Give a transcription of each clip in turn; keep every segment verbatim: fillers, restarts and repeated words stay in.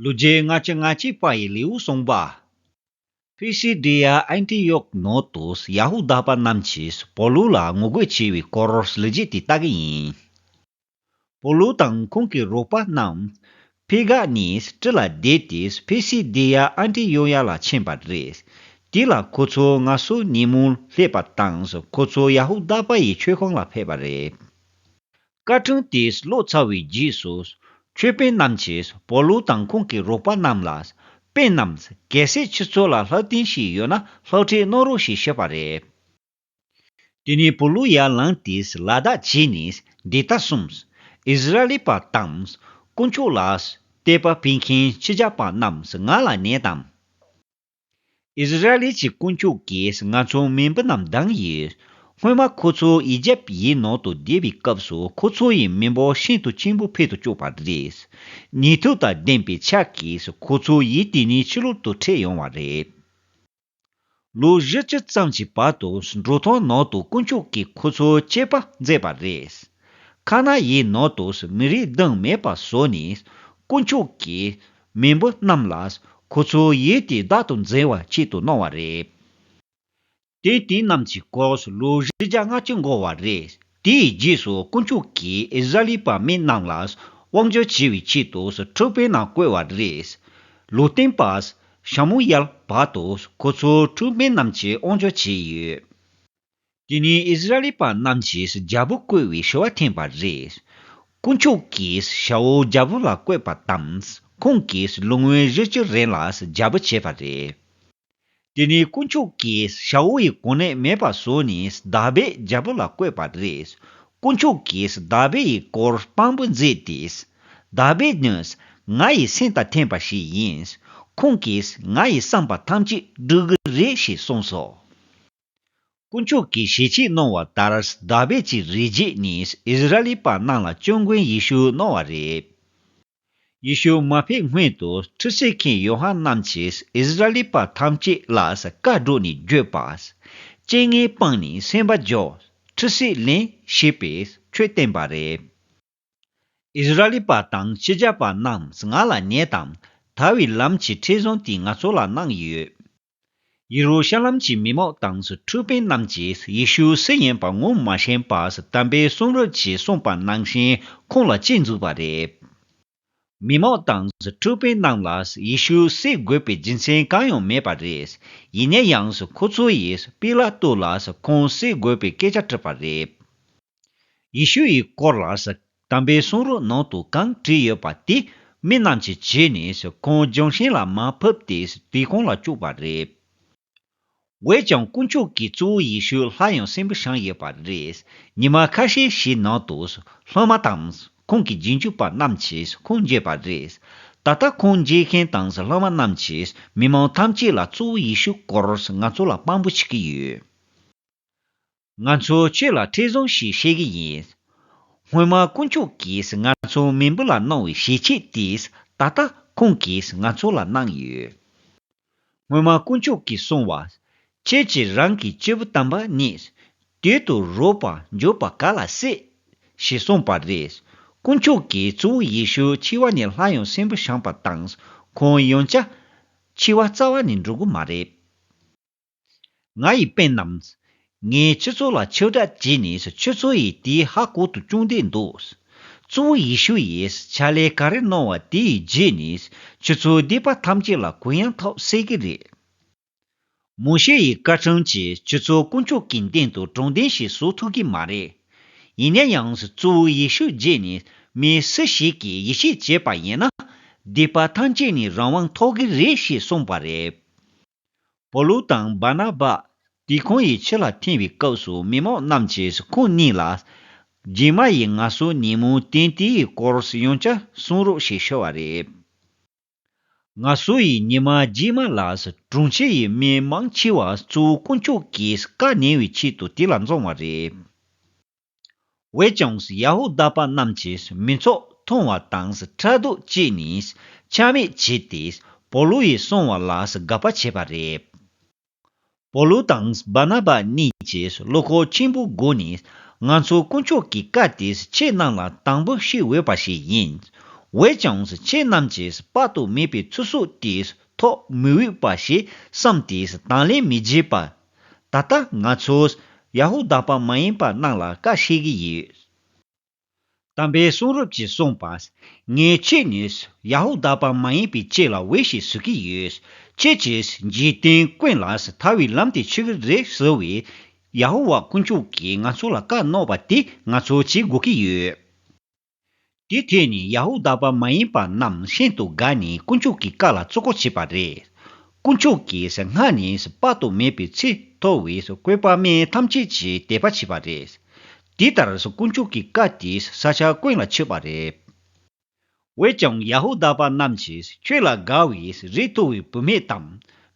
ལོ་རྒྱུས་ལྔ་བཅུ་ང་གཅིག་པ་ཡི་ལེའུ་གསུངས་པ། ཕི་སི་ཌི་ཡ་ཨན་ཏི་ཡོག་ནང་དུ་ཡ་ཧུ་དཱ་པ་རྣམས་ཀྱིས་པོ་ལུ་ལ་ངོ་རྒོལ་བྱས་པའི་སྐོར་ལོ་རྒྱུས་དེ་ལྟ་གི་ཡིན། པོ་ལུ་དང་ཁོང་གི་རོགས་པ་རྣམས་ཕི་ག་ནས་ཊི་ལ་བསྡད་དེ་ཕི་སི་ཌི་ཡ་ཨན་ཏི་ཡོ་ཡ་ལ་ཕྱིན་པ་རེད། དེ་ལ་ཁོ་ཚོ་ང་ཚོ་ཉིན་མོ་སླེབས་པ་དང་ཁོ་ཚོ་ཡ་ཧུ་དཱ་པ་ཡི་མཆོད་ཁང་ལ་ཕེབས་པ་རེད། བཀའ་ཁྲིམས་དེ་ཀློག་ཚར་བའི་རྗེས་སུ་ཆོས་དཔོན་རྣམས་ཀྱིས་པོ་ལུ་དང་ཁོང་གི་རོགས་པ་རྣམས་ལ། དཔོན་རྣམས། གལ་སྲིད་ཁྱེད་ཚོ་ལ་ལྷག་རྟེན་ཞིག་ཡོད་ན་ལྷག་ཁྲིད་གནང་རོགས་ཞེས་ཞུས་པ་རེད། དེ་ནས་པོ་ལུ་ཡར་ལངས་ཏེ་ལ་དྭགས་བྱས་ནས་འདི་ལྟར་གསུངས། ཨིསི་ར་ཨེལ་པ་དང་དཀོན་མཆོག་ལ་དད་པ་འབུལ་མཁན་ཕྱི་རྒྱལ་པ་རྣམས་ང་ལ་ཉན་དང་། ཨིསི་ར་ཨེལ་གྱི་དཀོན་མཆོག་གིས་ང་ཚོའི་མེས་པོ་རྣམས་བདམས་ཡོད། སྔོན་མ་ཁོ་ཚོ་ཨི་ཇེབ་ཡི་ནང་དུ་བསྡད་པའི་སྐབས་སུ་ཁོ་ཚོ་ཡི་མི་འབོར་ཤིན་ཏུ་ཆེན་པོ་འཕེལ་དུ་བཅུག་པ་རེད། ནུས་མཐུ་དང་ལྡན་པའི་ཕྱག་གིས་ཁོ་ཚོ་ཡུལ་དེ་ནས་ཕྱི་ལོག་ཏུ་ཁྲིད་ཡོང་བ་རེད། ལོ་བཞི་བཅུ་ཙམ་གྱི་བར་དུ་འབྲོག་ཐང་ནང་དུ་དཀོན་མཆོག་གིས་ཁོ་ཚོ་གཅེས་པར་མཛད་པ་རེད། ཁ་ན་ཡི་ནང་དུ་མི་རིགས་བདུན་མེད་པ་བཟོས་ནས་དཀོན་མཆོག་གིས་མེས་པོ་རྣམས་ལ་ཁོ་ཚོའི་ཡུལ་དེ་བདག་ཏུ་འཛིན་པ་ཆེད་དུ་གནང་བ་རེད། དེ་དེ་རྣམས་ཀྱི་སྐོར་ལོ་བཞི་བརྒྱ་ལྔ་བཅུ་འགོར་བ་རེད། དེའི་རྗེས་སུ་དཀོན་མཆོག་གིས་ཨིསི་ར་ཨེལ་པ་མི་རྣམས་ལ་དབང་སྒྱུར་བྱེད་པའི་ཆེད་དུ་ཁྲིམས་དཔོན་རྣམས་བསྐོས་པ་རེད། ལུང་སྟོན་པ་ཤ་མུ་ཡལ་བར་དུ་ཁོ་ཚོ་ཁྲིམས་དཔོན་རྣམས་ཀྱིས་དབང་སྒྱུར་བྱས་ཡོད། དེ་ནས་ཨིསི་ར་ཨེལ་པ་རྣམས་ཀྱིས་རྒྱལ་པོ་བསྐོ་བའི་ཞུ་བ་ཐོན་པ་རེད། དཀོན་མཆོག་གིས་ཤ་འུལ་རྒྱལ་པོ་ལ་བསྐོས་པ་དང་ཁོང་གིས་ལོ་ངོ་བཞི་བཅུ་རིང་ལ་རྒྱལ་པོ་བྱས་པ་རེད། དེ་ནས་དཀོན་མཆོག་གིས་ཤ་འུལ་ཡི་གོ་གནས་མེད་པ་བཟོས་ནས་དཱ་བིད་རྒྱལ་པོ་ལ་བསྐོས་པ་རེད། དཀོན་མཆོག་གིས་དཱ་བིད་ཡི་སྐོར་དཔང་པོ་མཛད་དེ། དཱ་བིད་ནི་ང་ཡི་སེམས་དང་མཐུན་པ་ཞིག་ཡིན། ཁོང་གིས་ང་ཡི་བསམ་པ་ཐམས་ཅད་སྒྲུབ་ཀྱི་རེད་ཞེས་གསུངས་སོ། དཀོན་མཆོག་གིས་ཞལ་ཆད་གནང་བ་ལྟར་དཱ་བིད་ཀྱི་རིགས་རྒྱུད་ནས་ཨིསི་ར་ཨེལ་པ་རྣམས་ལ་སྐྱབས་མགོན་ཡེ་ཤུ་གནང་བ་རེད། ཡེ་ཤུ་མ་ཕེབས་སྔོན་དུ་ཁྲུས་གསོལ་མཁན་ཡོ་ཧ་ནན་གྱིས་ཨིསི་ར་ཨེལ་པ་ཐམས་ཅད་ལ་བཀའ་བསྒྲགས་ནས་བརྗོད་པ། རྐྱེན་ངན་སྤངས་ནས་སེམས་པ་སྦྱོང་། ཁྲུས་གསོལ་ལེན་ཞེས་པའི་ཆོས་བསྟན་པ་རེད། ཨིསི་ར་ཨེལ་པ་དང་ཕྱི་རྒྱལ་པ་རྣམས་ང་ལ་ཉན་དང་། ཐར་བའི་ལམ་གྱི་ཁྲིད་གཞུང་དེ་ང་ཚོ་ལ་གནང་ཡོད། ཡེ་རུ་ཤ་ལམ་གྱི་མི་མང་དང་ཁྲིམས་དཔོན་རྣམས་ཀྱིས་ཡེ་ཤུ་སུ་ཡིན་པ་ངོ་མ་ཤེས་པར་དམ་པའི་གསུང་རབ་ཀྱིས་གསུངས་པ་ནང་བཞིན་ཁོང་ལ་དཔྱད་འཛུགས་པ་རེད། མི་མང་དང་ཁྲིམས་དཔོན་རྣམས་ལ་ཡེ་ཤུ་བསད་དགོས་པའི་རྒྱུ་མཚན་གང་ཡང་མེད་པ་རེད། ཡིན་ན་ཡང་ཁོ་ཚོ་ཡིས་པི་ལ་ཏུ་ལ་ཁོང་བསད་དགོས་པའི་སྐད་ཆ་དྲིས་པ་རེད། ཡེ་ཤུ་ཡི་སྐོར་ལ་དམ་པའི་གསུང་རབ་ནང་དུ་གང་བྲིས་ཡོད་པ་དེ་མི་རྣམས་ཀྱིས་བྱས་ནས་ཁོང་ལྗོན་ཤིང་ལ་མར་ཕབ་སྟེ་དུས་ཁོང་ལ་བཅུག་པ་རེད། འོན་ཀྱང་དཀོན་མཆོག་གིས་གཙོ་བོ་ཡེ་ཤུ་སླར་ཡང་གསོན་པོ་བྱུང་ཡོད་པ་རེད། ཉི་མ་ཁ་ཤས་ཤིག་ནང་དུ་སློབ་མ་དང་ཁོང་གི་རྗེས་འཇུག་པ་རྣམས་ཀྱིས་ཁོང་མཇལ་བ་རེད། ད་ལྟ་ཁོང་མཇལ་མཁན་དང་སློབ་མ་རྣམས་ཀྱིས་མི་མང་ཐམས་ཅད་ལ་གཙོ་བོ་ཡེ་ཤུ་སྐོར་ང་ཚོ་ལ་དཔང་པོ་བྱེད་ཀྱི་ཡོད། ང་ཚོས་ཁྱོད་ལ་ཁྲིད་གཞུང་ཞིག་བཤད་ཀྱི་ཡིན། སྔོན་མ་དཀོན་མཆོག་གིས་ང་ཚོའི་མེས་པོ་ལ་གནང་བའི་ཞལ་ཆད་དེས་ད་ལྟ་ཁོང་གིས་ང་ཚོ་ལ་གནང་ཡོད། སྔོན་མ་དཀོན་མཆོག་གིས་གསུངས་པ། ཁྱེད་ཀྱིས་རང་གི་སྐྱེས་བུ་དམ་པ་རྙེད། དུས་དང་རོགས་པ་འཇོག་པ་ག་ལ་སྲིད། ཞེས་གསུངས་པ་རེད། དཀོན་མཆོག་གིས་གཙོ་བོ་ཡེ་ཤུ་འཆི་བ་ནས་སླར་ཡང་གསོན་པོ་བྱུང་བ་དང་ཁོང་ཡང་བསྐྱར་འཆི་བ་རྩ་བ་ནས་འགྲོ་གི་མ་རེད། ང་ཡི་དཔོན་རྣམས། ངས་ཁྱེད་ཚོ་ལ་ཁྱབ་བསྒྲགས་བྱས་ནས་ཁྱེད་ཚོ་ཡིས་དེའི་ཧ་གོ་དུ་བཅུག་བསྡད་འདུག་གཙོ་བོ་ཡེ་ཤུ་ཡིས་ཕྱག་ལས་ག་རེ་གནང་བ་དེའི་རྗེས་ནས་ཁྱེད་ཚོའི་སྡིག་པ་ཐམས་ཅད་ལ་གུ་ཡངས་ཐོག་སེལ་གྱི་རེད། མོ་ཤེ་ཡི་བཀའ་ཁྲིམས་ཀྱིས་ཁྱེད་ཚོ་དཀོན་མཆོག་གི་མདུན་དུ་དྲང་བདེན་ཞིག་བཟོ་ཐུབ་ཀྱི་མ་རེད། ཡིན་ན་ཡང་གཙོ་བོ་ཡེ་ཤུ་རྗེས་ནས་མི་སུ་ཞིག་གིས་ཡིད་ཆེས་བྱས་པ་ཡིན་ན་སྡིག་པ་ཐམས་ཅད་ནས་རང་དབང་ཐོབ་ཀྱི་རེད་ཞེས་གསུངས་པ་རེད། པོ་ལུ་དང་བར་ན་བ་དུས་ཁོང་ཡི་ཕྱི་ལ་འཐེན་པའི་སྐབས་སུ་མི་མང་རྣམས་ཀྱིས་ཁོང་གཉིས་ལ། རྗེས་མ་ཡི་ངལ་གསོ་ཉིན་མོ་སྟེང་དེའི་སྐོར་ཡང་བསྐྱར་གསུང་རོགས་ཞེས་ཞུ་བ་རེད། ངལ་གསོ་ཡི་ཉི་མ་རྗེས་མ་ལ་གྲོང་ཁྱེར་ཡི་མི་མང་ཆེ་བ་གཙོ་བོ་དཀོན་མཆོག་གིས་བཀའ་ཉན་པའི་ཆེད་དུ་དེ་ལ་འཛོམས་པ་རེད། འོན་ཀྱང་ཡ་ཧུ་དཱ་པ་རྣམས་ཀྱིས་མི་ཚོགས་མཐོང་བ་དང་ཕྲག་དོག་བྱས་ནས་ཆ་མེད་བྱས་ཏེ་པོ་ལུ་ཡིས་གསུངས་པ་ལ་དགག་པ་བྱས་པ་རེད། པོ་ལུ་དང་བར་ན་བ་གཉིས་ཀྱིས་བློ་ཁོག་ཆེན་པོའི་སྒོ་ནས་ང་ཚོ་དཀོན་མཆོག་གི་བཀའ་དེ་ཁྱེད་རྣམས་ལ་དང་པོ་བཤད་འོས་པ་ཞིག་ཡིན། འོན་ཀྱང་ཁྱེད་རྣམས་ཀྱིས་དཔག་ཏུ་མེད་པའི་ཚེ་སྲོག་དེའི་ཐོག་མི་འོས་པ་ཞིག་བསམས་ཏེ་དང་ལེན་མི་བྱེད་པར། ད་ལྟ་ང་ཚོས་ཡ་ཧུ་དཱ་པ་མ་ཡིན་པ་རྣམས་ལ་བཀའ་བཤད་ཀྱི་ཡོད། དམ་པའི་གསུང་རབ་ཀྱིས་གསུངས་པ། ངས་ཁྱེད་ནི་ཡ་ཧུ་དཱ་པ་མ་ཡིན་པའི་ཆེད་ལ་འོས་ཤིག་བཟོ་གི་ཡོད། ཁྱེད་ཀྱིས་འཇིག་རྟེན་ཀུན་ལ་ཐར་བའི་ལམ་དེ་ཆགས་ཀྱི་རེད་ཟེར་བའི་ཡ་ཧུ་ཝཱ་དཀོན་མཆོག་གིས་ང་ཚོ་ལ་བཀའ་གནང་བ་དེ་ང་ཚོ་བྱེད་དགོས་ཀྱི་ཡོད། དེ་དེ་ནི་ཡ་ཧུ་དཱ་པ་མ་ཡིན་པ་རྣམས་ཤིན་ཏུ་དགའ་ནས་དཀོན་མཆོག་གི་བཀའ་ལ་བརྩི་བཀུར་བྱས་པ་རེད། དཀོན་མཆོག་གིས་སྔར་ནས་དཔག་ཏུ་མེད་པའི་ཚེ་མཐོ་བའི་བཀོད་པ་མི་ཐམས་ཅད་ཀྱི་དད་པ་བྱས་པ་རེད། དེ་ལྟར་དཀོན་མཆོག་གི་བཀའ་དེ་ས་ཆ་ཀུན་ལ་ཁྱབ་པ་རེད། འོན་ཀྱང་ཡ་ཧུ་དཱ་པ་རྣམས་ཀྱིས་ཁྱོད་ལ་དགའ་བའི་རིགས་མཐོ་བའི་བུད་མེད་དམ།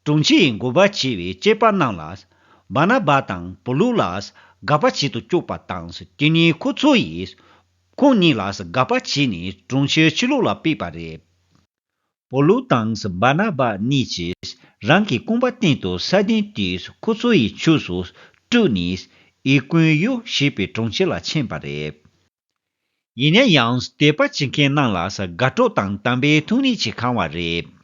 གྲོང་ཁྱེར་ཡི་འགོ་པ་བྱས་པའི་སྐྱེས་པ་རྣམས་ལ། བར་ན་བ་དང་པོ་ལུ་ལ་དགག་པ་བྱེད་དུ་བཅུག་པ་དང་། དེ་ནས་ཁོ་ཚོ་ཡིས་ཁོང་གཉིས་ལ་དགག་པ་བྱས་ནས་གྲོང་ཁྱེར་ཕྱི་ལོགས་ལ་ཕེབས་པ་རེད། པོ་ལུ་དང་བར་ན་བ་གཉིས་ཀྱིས་རང་གི་རྐང་པ་སྟེང་དུ་ས་གདན་དེ་ཁོ་ཚོ་ཡི་ཕྱོགས་སུ་སྤྲུགས་ནས་ཨི་ཀོན་ཡུ་ཞེས་པའི་གྲོང་ཁྱེར་ལ་ཕྱིན་པ་རེད། ཡིན་ན་ཡང་དད་པ་བྱེད་མཁན་རྣམས་ལ་དགའ་སྤྲོ་དང་དམ་པའི་ཐུགས་ཉིད་ཀྱིས་གང་བ་རེད།